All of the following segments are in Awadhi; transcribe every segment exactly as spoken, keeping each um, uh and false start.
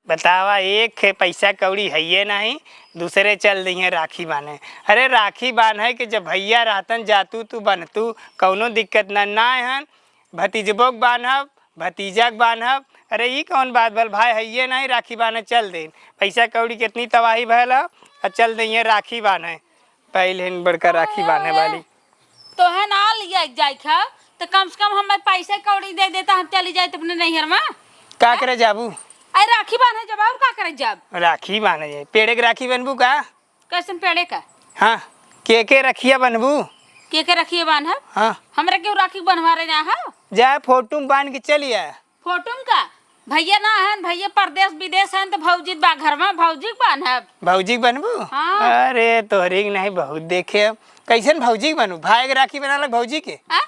बतावा, एक खे पैसा कौड़ी हइये नाहीं, दूसरे चल दिहे राखी बान्हे। अरे, राखी बान्हे के जब भइया रहतन, जातू तू बनतू, कौनो दिक्कत ना, नाय हन, भतीजबो के बान्हब, भतीजा के बान्हब। अरे, ई कौन बात भल, भाई हइये नाहीं, राखी बान्हे चल देन। पैसा कौड़ी केतनी तबाही भयल ह, आ चल दिहे राखी बान्हे। पहिले हिन बड़का राखी बान्हे वाली। तोहे ना लिया जाए खाओ, तो कम से कम हमें पैसे कौड़ी दे देता, हम चली जाइत अपने नैहर में। का करे जाबू? अरे राखी बान्हे जब, और का करे जब? राखी बान्हे जाए। पेड़े के राखी बनबू का? कैसन पेड़े का? हाँ, के के रखिया बनबू? के के रखिया बान्हब? हाँ। हमरा केहू राखी बनवा रहे ना हो? जा फोटो में बांध के चली आ। फोटो में का? भैया ना हन, भैया परदेस विदेस हन, तो भौजी बा घर में, भौजी के बान्हब। भौजी के बनबू? हाँ। अरे तोहरी के नहीं बहुत देखे हम। कैसन भौजी के बनबू? भाई के राखी बना लग भौजी के। हाँ?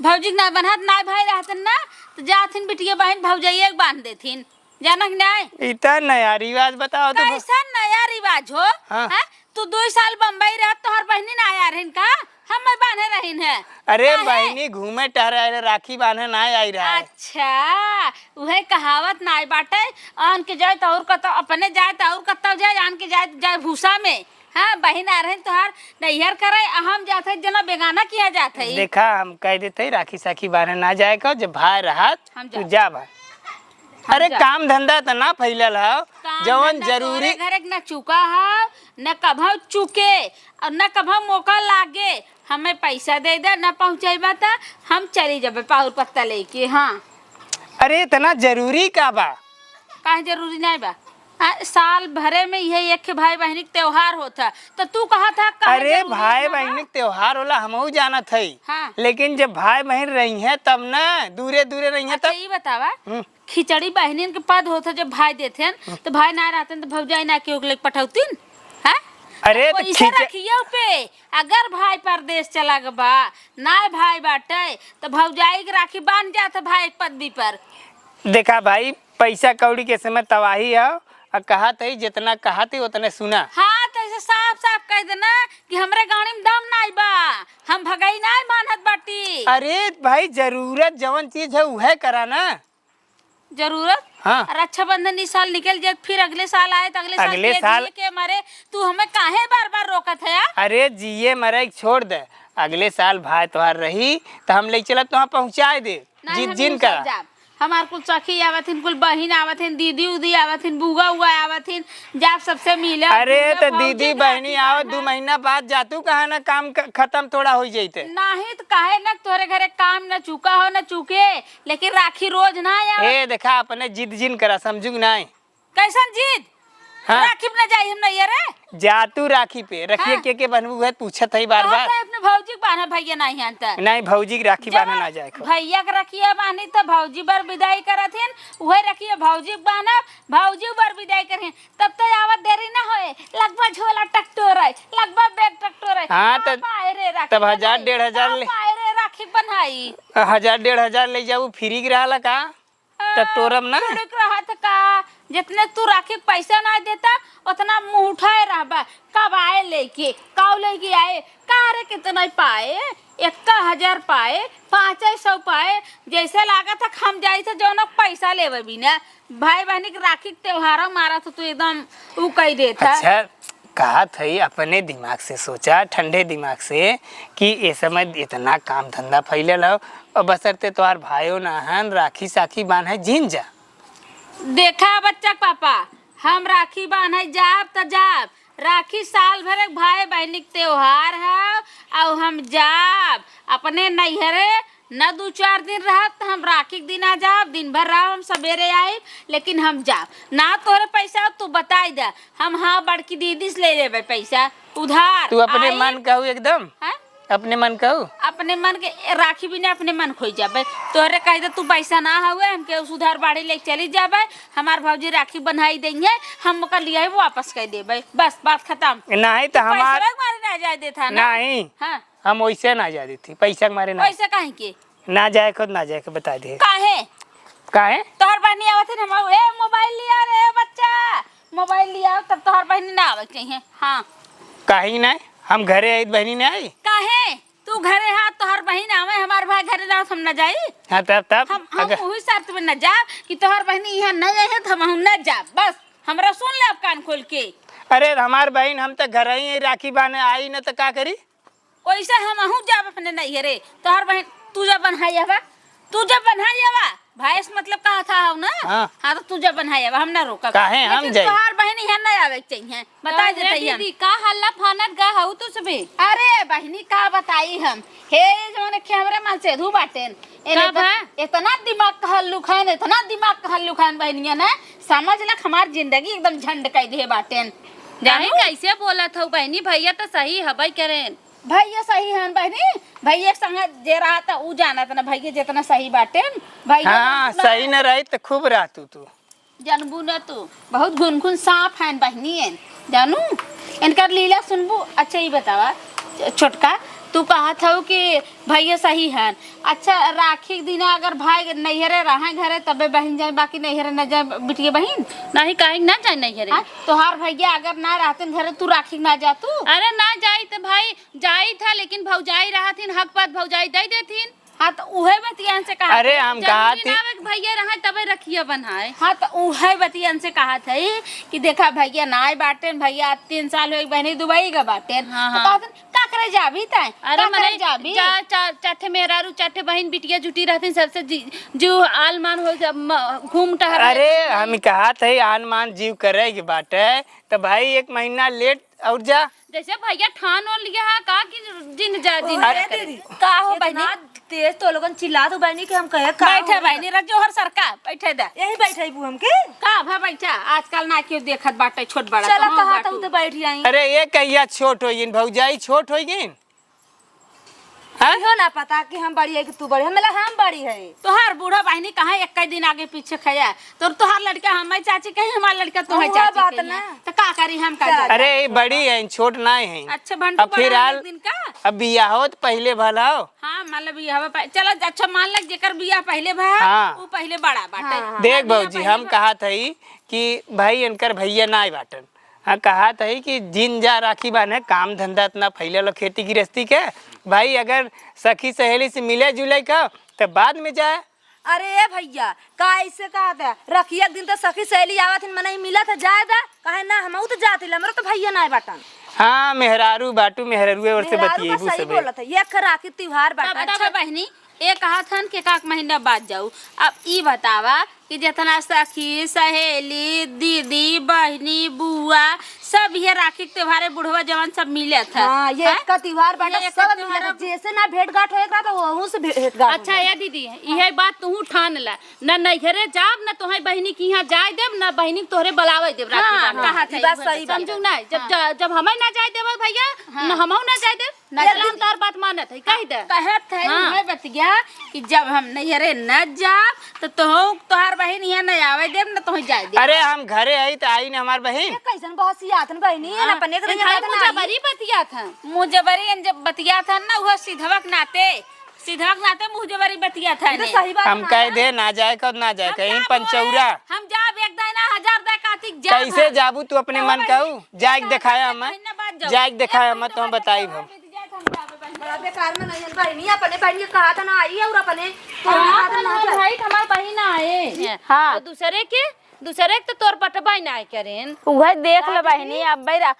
भौजी के ना बन्हत, ना भाई रहतन ना, तो जाथिन बिटिया बहिन भौजाइये के बान्ह देथिन। जाना कि नहीं? इतना नया रिवाज बताओ तो। कैसन नया रिवाज हो? हाँ। हैं? तू दुई साल बम्बई रहत, तोहर बहिनी ना आया रहिन का? हम मैं बान्हे रहिन है। अरे काहे? बहिनी घूमे टहरे आइल, राखी बान्हे ना आई रहा है। अच्छा, उहे कहावत ना आई बाटे, आन के जाए तो और कतो, अपने जाए तो और कतो जाए, आन के जाए तो जाए भूसा में। हाँ, बहिन आ रहिन तोहार नैहर करे, आ हम जात है जना बेगाना किया जात है। देखा, हम कह देते राखी साखी बान्हे ना जाए को, जब भाई रहत हम तू जाब। जा भाई। हम अरे जा। काम धंधा त ना फैलल हव, काम जवन धंधा जरूरी तोरे घरे के ना चुका हव, न कभव चुके, और न कभव मौका लागे। हमें पैसा दे दे, न पहुँचैबा त हम चली जाबे पाहुर पत्ता लेके। हाँ। अरे इतना जरूरी का बा? काहे जरूरी नहीं बा? आ, साल भरे में यह एक भाई बहनी के त्योहार होत है, तो तू कहत है काहे अरे जरूरी भाई ना बा? बहनी के त्योहार होला, हमहू जानत है। हाँ। लेकिन जब भाई बहन रही हैं तब ना, दूरे दूरे रही हैं अच्छा, तब। ई बतावा, हम्म। खिचड़ी बहनिन के पद होत है, जब भाई देथेन, हम्म। तो भाई ना रहतन, तो भौजाई ना केहू के लेके पठौतीन, हैं? अरे, तो वैसे खिच- रखियो पे, अगर भाई परदेस चला गबा, ना भाई बाटे, तो भौजाई के राखी बांध जात है भाई के पदवी पर। देखा भाई, पैसा कौड़ी के समय तबाही है, आ कहत है, जितना कहत है, उतने सुना। हाँ, तो ऐसे साफ साफ कह देना कि हमरे गाड़ी में दम नाई बा, हम भगई नाई मानत बाटी। अरे भाई, जरूरत जवन चीज है, उहे करा ना। जरूरत? हाँ। रक्षाबंधन इस साल निकल जाए, फिर अगले साल आए, तो अगले साल अगले के साल जिए के मारे तू हमें काहे बार बार रोकत है यार? अरे, जिए मरे के छोड़ दे, अगले साल भाई तोहार रही, तो हम ले चलब, तोहार पहुँचाए दे। नहीं, जिद हम जिन नहीं करा। जाब। हमार कुल सखी आवत हिन, कुल बहिन आवत हिन, दीदी उदी आवत हिन, बुआ उआ आवत हिन, जाब सबसे मिलब, अरे, बुआ तो भौजी दीदी के बहिनी राखी आवत, दू बांधब। महीना बाद जातू, कहा ना काम ख-, खत्म थोड़ा हो जैते। नहीं तो काहे ना, तोहरे घरे काम ना चुका हो ना चुके, लेकिन राखी रोज ना आवे। ए, देखा, अपने जिद जिन करा, समझू कि नहीं? कैसन जिद? हाँ। राखी पे ना जाई हम नहीं, अरे। जा तू राखी पे, रखिए हाँ। के के बनबू है, पूछत है बार बार। कहत है अपने भौजी के बान्हे, भैया नहीं है अंतर। नहीं, भौजी के राखी जब बान्हे ना जाए को। भैया के रखिए बान्ही तो भौजी बर विदाई करत हिन, उहे रखिए भौजी के बान्हब, भौजी बर विदाई करहिन, तब तो आवत देरी ना होए, लगभग झोला टकटोर है, लगभग बैग टकटोर है। हाँ, तो पाए रे राखी तब हजार, बन्हाई, डेढ़ हजार ले। पाए रे राखी बन्हाई। हजार, डेढ़ हजार ले जाऊ, फ्री के रहला का? आ, टकटोरम ना? टुड़ुक रहत का, जितने तू राखी के पैसा ना देता, उतना मुँह उठाए रहबा। कब आए लेके, काऊ लेके आए, का रे कितना पाए, एक्का हजार पाए, पाँचे सौ पाए, जैसे लागत है हम जाई थे जौन पैसा लेवे बिना। भाई बहनी के राखी के त्योहार मारा तो तू एकदम ऊ कह देता। अच्छा, कहत हई, अपने दिमाग से सोचा, ठंडे दिमाग से, कि ए समय इतना काम धंधा फैलल हौ, और बसरते तोहार भाइयो ना हन, राखी साखी बान्हे जिन जा। देखा बच्चा के पापा, हम राखी बान्हे जाब त जाब, राखी साल भर एक भाई बहनी के त्योहार हौ, और हम जाब अपने नैहरे, ना दू चार दिन रहब, त हम राखी के दिन आ जाब, दिन भर रहब, हम सबेरे आइब, लेकिन हम जाब ना। तोहरे पैसा तू बताई दे, हम हाँ बड़की दीदी से ले लेबे पैसा उधार। तू अपने आई। मन कहू एकदम? हैं? अपने मन कहू? अपने मन के राखी बिना अपने मन खोई जाबे। तोहरे कह दे तू पैसा ना हवे, हम केहू से उधार बाड़ी लेके चली जाबे, हमार भौजी राखी बन्हाई देंगे, हम ओकर लियाई वापस कर देबे, बस बात खत्म। नहीं तो तू हमार पैसवा के मारे ना जाए देता ना। नहीं। हाँ। हम वैसे ना जाए देती, पैसा के मारे ना। पैसा काहे के? ना जाए के, ना जाए के, बता दे। काहे? काहे? तोहर बहिनी आवत है ना, हम, ए, मोबाइल लिया रे बच्चा, मोबाइल लिया, तब तोहर बहिनी ना आवे के चाहिए। हाँ। काहे ना? हम घरे आई त बहिनी ना आई? काहे? तू घरे हा, तोहर बहिन आवे, हमार भाई घरे ना, हम ना जाई। हाँ, तब, तब, हम, हम अगर उही शर्त में ना जाब कि तोहर बहिनी यहाँ नहीं आई है, तो हम, हम ना जाब। बस, हमरा सुन ले अब कान खोल के। अरे, हमार बहिन, हम तो घर ही राखी बांधे आई न, तो का करी? वैसे हम अहूँ जाब अपने नैहरे। तोहर बहिन, तू जब बन्हाई हवा, तू जब बन्हाई हवा, भैंस मतलब कहा था हो ना? हाँ। हाँ, तो तू जब बन्हाई हवा, हम ना रोकब। काहे हम लेकिन जाई? तोहार बहिन यहाँ ना आवे के चाहिए। बता काहे देते ही हम। दीदी, का हल्ला फानत गा हऊ तू सबे? अरे बहिनी, का बताई हम? हे, जौन एक हमरे मन से धू बाटेन। एने का एतना, भा? एतना दिमाग का हल्लुक है, एतना दिमाग का हल्लुक है बहिनिया ना, समझ लक हमार जिंदगी एकदम झंड कर दिए बाटेन। काहे जानू? कैसे बोलत हऊ बहिनी? भैया तो सही हबई करेन। भैया सही हन बहिनी, भैया के संग जे रहत उ जानत ना, भैया जितना सही बाटेन, भैया हाँ, जानबू ना। सही न रही तो खूब रहतू तू। जानबू ना तू, बहुत घुनघुन सांप हन बहिनी एन, जानू। इनकर लीला सुनबू। अच्छा, ई बतावा, छोटका, तू कहत हऊ कि भैया सही हन। अच्छा, राखी के दिना अगर भाई नैहरे रहे घरे, तबे बहिन जाए, बाकी नैहरे न जाए बिटिया बहिन? नहीं, काहे ना जाए नैहरे? हाँ, तोहार भैया अगर ना रहतन घरे, तू राखी ना जा तू? अरे ना जाई त भाई, जाई था, लेकिन भौजाई रहथिन, हक बात भौजाई दे देथिन। हाँ, तो उहे बतिया से कहा अरे, था। हम जरूरी कहा थी ना आवे कि भैया रहे तबे रखिया बन्हाए। हाँ, तो उहे बतिया से कहा था कि देखा भैया ना आए बाटेन, भैया तीन साल हो गए बहनी दुबई गए बाटेन। हाँ, तो हाँ। कहतन, "का करे जाबी तै? अरे का करे मने जाबी?" जा, चा-, चार ठे मेहरारू, चार ठे बहिन बिटिया जुटी रहथिन, सबसे जी-, जीव आलमान हो जा, म-, घूम टहर अरे, लेथिन। हम कहा थे आलमान जीव करे के बाटे, तो भाई एक महीना लेट और जा। जैसे भैया ठान ओन लिया है का कि जिन जा, जिन अरे जा करे। दीदी, का हो इतना बहिनी? तेज तो लोगन चिल्लात हो बहिनी कि हम कहे का बैठे हो? बहिनी, रख जोहर सरका, बैठे दे। यही बैठे बू हमके? का भा बैठा, आजकल ना केहू देखत बाटे, छोट बड़ा चला कहूँ कहा बाटू। तो बैठ जाई। अरे ये कहिया छोट हो गइन भौजाई, छोट हो गइन? हाँ? इहो ना पता कि हम बड़ी है कि तू बड़ी है, मतलब हम बड़ी है। तोहार बूढ़ा बहिनी कहाँ एक दिन आगे पीछे खया? तोर, तोहार लड़का हमार चाची कहीं, हमार लड़का तोहार उहो चाची बात कहीं। ना। तो का करी हम का चल। जानी? अरे, ये बड़ी है, छोट ना है। अच्छा, भंटू अब फिर बड़ा हाल, एक दिन का? अब बियाह होत पहले भला हो। हाँ, मतलब बियाह पह-, चलो, अच्छा मान लग जेकर बियाह पहले भा, हाँ। वो पहले बड़ा बाटे। हाँ, हाँ। देख बियाह भौजी, पहले हम भा- कहा थई कि भाई इनकर भैया ना बाटन। हाँ, कहा थई कि जिन जा राखी बान्हे, काम धंधा इतना फैलल हो खेती गृहस्थी के। भाई अगर सखी सहेली से मिले जुले का, तो बाद में जाए। अरे ए भैया, का ऐसे कहत है? रखिया के दिन तो सखी सहेली आवत हिन, मनई मिलत है, जाए दा। कहे ना, हमहू तो जात हिल, हमरो तो भैया ना बाटन। हाँ, मेहरारू बाटू, मेहरारुए ओर से मेहरारू बा बतियेबू सही सबे। बोलत है, ये एक राखी त्योहार बाटे। तब, तब अच्छा। बहिनी, ए कहत हन कि एक आध महीना बाद जाऊ। अब ई बतावा कि जितना सखी, सहेली, दीदी, बहिनी, बुआ, सब ये राखी के त्योहारे बुढ़वा जवान सब मिलत है। हाँ, ये हैं? एक का त्योहार बाटे, ये एक सब का त्योहार मिलत है। अब जैसे ना भेंट गांठ होए के रहा, तो वहू से भेंट गांठ अच्छा, हो जाए। ए दीदी, इहे बात तू ठान ला, ना नैहरे जाब, ना तोहई बहिनी के यहाँ जाए देब, ना बहिनी के तोहरे बुलावे देब राखी हाँ, बांधे। हाँ, कहा ई था, बात इहे सही बात। समझू ना, जब हाँ। ज-, जब हमें ना जाए देबे भैया, हाँ। ना हमहू ना जाए देब। ना चला, जाए हम तोहर बात मानत है, कह दे। कहत है हाँ। उहे बतिया कि जब हम नैहरे न जाब, तो तोहू, तोहार बहिन यहाँ न आवे देब, न तोहू जाए देब। अरे, हम घरे आई, तो आई न हमार बहिन। ये कैसन बहसियात न बहिनी, ये हाँ। अपने के इनका ना आई। मुजबरी बतियात है। मुजबरी इन जब बतियात है ना, उहे सिधवक नाते, सिधवक नाते मुजबरी बतियात है ये तो ने। सही बात हम है। कह दे, ना जाए का, ना जाए हम का, यहीं जाब पंचौरा। ओए, हम जाब एक दाई ना, हजार दाई कातिक जाब कैसे हम। जाबू तू अपने तो मन बहिनी, कहू? जाए के तो देखाया बहिनी, मत, महीना बाद जाओ। जाए के देखाया एक मत, तो हम महीना बाद बताई जाओ, हम। बड़ा बेकार में नहीं है, बहिनी अपने बहिनी के कहा था ना आई और अपने तो हाँ, कहा था ना हाँ, जाए। भाई, हमार बहिन आए। हाँ। तो दूसरे के, दूसरे के तो तोर पटबा ही ना करेन। उहे देख ले बहिनी, अब बैरा,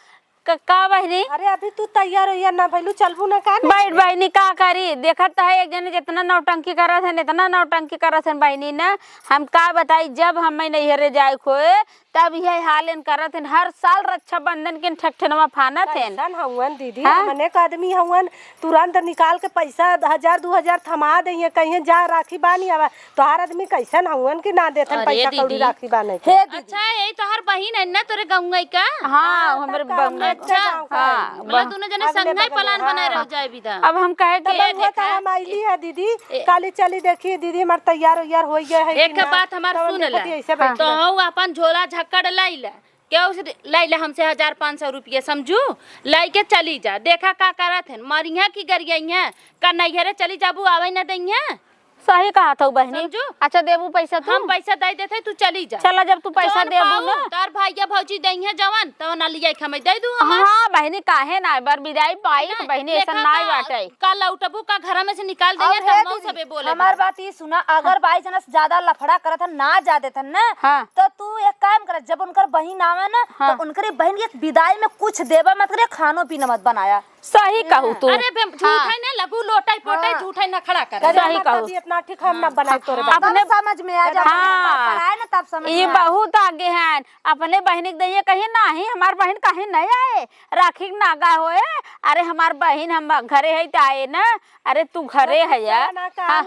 क-, का बहिनी? अरे अभी तू तैयार हो या ना भइलू, चलबू ना का ना? बैठ बहिनी, का करी? देखत तो है एक जने जितना नौटंकी करत है, इतना नौटंकी करत है बहिनी ना। हम का बताई, जब हमें नैहरे जाए खोए, तब यह हाल इन करत हैं। हर साल रक्षाबंधन के ठकठनवा फानत हैं। कैसन हउवन दीदी, हाँ? हमने का आदमी हउवन, तुरंत निकाल के पैसा हजार दू हजार थमा दे, कहिए जा राखी बानी आवा। तोहार आदमी कैसन हउवन कि ना देथन अरे पैसा कौड़ी दीदी। राखी बाने के? हे दीदी। अच्छा, यही तोहार बहिन है ना, तोरे गाँव का? हाँ, हाँ, हमरे तब गाँव गाँव में। अच्छा। गाँव का हाँ, है। मतलब बगल दोनों जने बगल संगे में, plan हाँ, बनाए रह हाँ। जाए विदा। अब हम कहे तब के बउआ देखा, तो हम आइली है दीदी, ए- काली चली देखी दीदी हमार तैयार उयार हो गया है कि एक ना? बात हमार तब सुन देखत ले। ही ऐसे हाँ। बैठी तो है। हऊ अपन झोला झक्कड़ लाई ले। केहू से लाई ले हमसे हजार पाँच सौ रुपया, समझू? लाई के चली जा, देखा का करत हन, मरिहे कि गरियइहे, का नैहरे चली जाबू, आवे न दइहे? सही कहत हऊ बहिनी। समझू? अच्छा, देबू पैसा तू? हम पैसा दे देत हई, तू चली जा। चला, जब तू पैसा जवन देबू पाऊ, ना। तोर भैया भौजी दइहें जवन, तवन लिया के हमें दे दू हमार। हाँ बहिनी, काहे ना, एक बार विदाई पाई ना, तो बहिनी, ऐसा देखा ना का, बाटे। का लौटबू का घर में से निकाल और देंगे, हे तो हम दीदी, सबे बोले हमार दे। बात ई सुना, अगर हाँ। बाई चांस ज्यादा लफड़ा करत हन, ना जा देत हन ना, हाँ। तो तू एक काम कर, जब उनकर बहिन आवे ना, हाँ। तो उनकरे बहिन के विदाई में कुछ देबा मत करे, खानो पीना मत बनाया। सही कहू तू। अरे बे, झूठ हाँ। है ना, लगू लोटाई पोटाई, हाँ। झूठ है ना, खड़ा कर। अरे सही हमार कहू। दादी इतना ठीक हम ना बनाए तोरे हाँ। बाप। अपने तब समझ में आ जाता है, हाँ। पढ़ाए ना तब समझ ई में आ। बहुत आगे हैं। अपने बहिनी के दइया कहिए नाही, हमार बहिन कहीं नहीं आए, राखी के नागा होए। अरे हमार बहिन हम घरे है त आए ना। अरे तू घरे अरे है यार। ना हाँ, काल,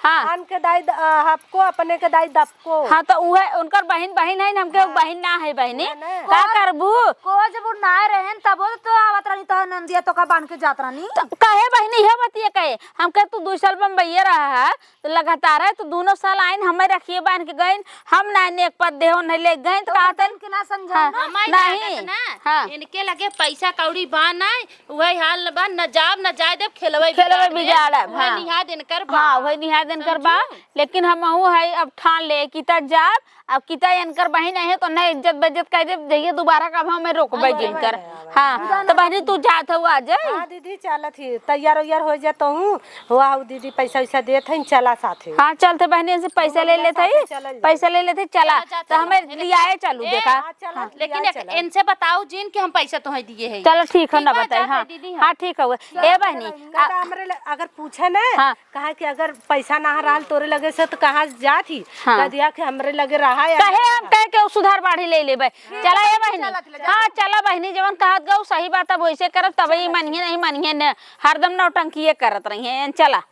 हाँ। आन के दाई द-, अ, हपको, अपने के दाई दपको। हाँ, तो उहे उनकर बहिन, बहिन है, हमके हाँ। बहिन ना है बहिनी। ना, ना। का करबू? को जब उ ना रहन तब तो आवत रहनी, तो नंदिया तो का बांध के जात रहनी। तो कहे बहिनी, इहे बतिया कहे, हमके तू दू साल बम्बईये रहा है, तो लगातार है, तो दोनों साल आइन, हमें रखिए बांध के गइन, हम ना नेक पद देहो नहीं ले गइन, तो तो कहते कहते कि ना समझाओ हाँ, ना। हमारी नहीं। लागत ना, हाँ। इनके लगे पैसा कौड़ी बा ना, उहे हाल न बा, न जाब, न जाए देब, खेलवे खेलवे बिगाड़ देब। बिगाड़ब, उहे हाँ। निहा दिन कर बा। हाँ, उहे निहा दिन कर बा, समझू? लेकिन हमहू है अब ठान ले कि त जाब, अब कि त इनकर बहिन आहे तो नहीं इज्जत बेइज्जत कर देब, जइए दोबारा कब हमें रोकबे हाँ, जिनकर। हाँ, हाँ। तो बहिनी तू जात हऊ आ जाए। हाँ दीदी, चलत ही, तैयार उयार हो जा तहूँ, हुआ हऊ दीदी, पैसा वैसा देत हईन, चला साथे। हाँ, चलते बहिनी, इनसे पैसा ले लेते ही, पैसा ले लेते, चला, चला, तो चला। हमें लियाए चलू, ए, देखा। हाँ, चला, हाँ। लेकिन लियाए एक, चला। इनसे बताओ जिन कि हम पैसा तोहे दिए है। चलो, ठीक है, ठीक ना बा, बताई, जाते हाँ। दीदी, हाँ। हाँ, ठीक है। ए बहिनी, चलो, आ, हमरे ले, अगर पूछे ना, हाँ। कहा कि अगर पैसा ना रहल तोरे लगे से तो कहाँ जात ही? हाँ। कह दिया कि हमरे लगे रहा या कहे ना हम रहा। कहे के उ सुधार बाढ़ी ले लेबे। चला ए बहिनी। चला, चला, हाँ, चला बहिनी, जवन कहत गऊ सही बात, अब वैसे करब तब ई मनिहे नहीं मनिहे ने, हरदम नौटंकिये करत रही हैं। चला।